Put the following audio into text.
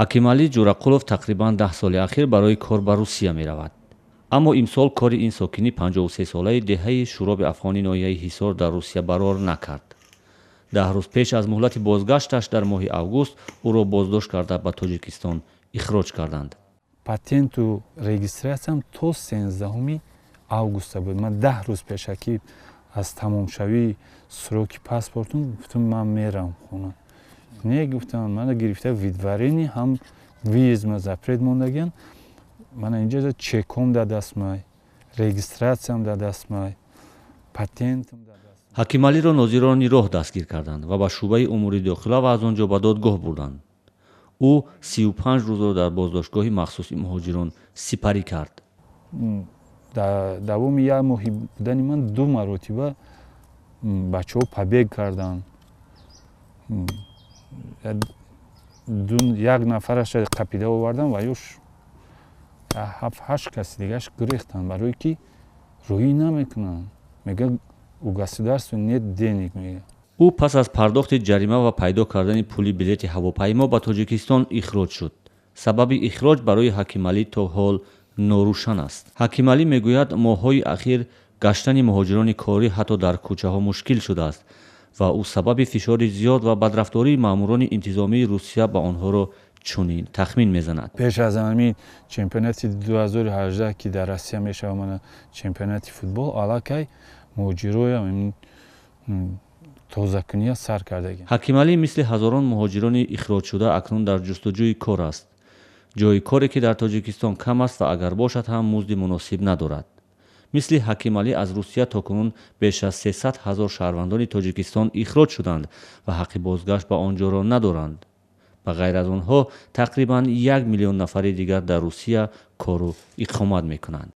Ҳакималӣ Ҷурақулов тақрибан 10 соли ахир барои кор ба Русия меравад. Аммо имсол кори ин сокини 53-солаи деҳаи Шӯроби Афғони ноҳияи Ҳисор дар Русия барор накард. 10 рӯз пеш аз муҳлати бозгашташ дар моҳи август ӯро боздошт карда, ба Тоҷикистон ихроҷ карданд. Патенту регистрация м то 13 августа буд. Ман 10 рӯз пешакӣ аз тамомшавии срок и паспортум гуфтам, ман мерам хона. Не, гуфтам, мана гирифта выдворение, ҳам въезд ма запрет мондагиан. Мана инҷа чеком дар дастмай, регистрация м дар дастмай, патентм. Ҳакималиро нозирони роҳ дастгир карданд ва ба шӯъбаи умури дохила ва аз он ҷо ба додгоҳ бурданд. Ӯ 35 рӯзро дар боздоштгоҳи махсуси муҳоҷирон сипарӣ кард. Дар давоми як моҳи будани ман ду маротиба бачаҳо побег карданд. Як нафараша қапида овардам ва ёш ҳафт ҳашт каси дигаш гирехтанд, барое ки роҳӣ намекунанд. Мега, у государства нет денег, мега. Ӯ пас аз пардохти ҷарима ва пайдо кардани пули билети ҳавопаймо ба Тоҷикистон ихроҷ шуд. Сабаби ихроҷ барои Ҳакималӣ то ҳол норӯшан аст. Ҳакималӣ мегӯяд, моҳҳои ахир гаштани муҳоҷирони корӣ ҳатто дар кӯчаҳо мушкил шудааст ва ӯ сабаби фишори зиёд ва бадрафтории маъмурони интизомии Русия ба онҳоро чунин тахмин мезанад. Пеш аз ҳамин чемпионати 2018, ки дар Россия мешавад, мана чемпионати футбол, аллакай муҳоҷироям тозакуния сар кардаги. Ҳакималӣ мисли ҳазорон муҳоҷирони ихроҷшуда акнун дар ҷустуҷӯи кор аст. Ҷойи коре, ки дар Тоҷикистон кам аст ва агар бошад ҳам, музди муносиб надорад. Мисли Ҳакималӣ аз Русия то кунун беш аз 300 ҳазор шаҳрвандони Тоҷикистон ихроҷ шуданд ва ҳаққи бозгашт ба он ҷоро надоранд. Ба ғайр аз онҳо тақрибан 1 миллион нафари дигар дар Русия кору иқомат мекунанд.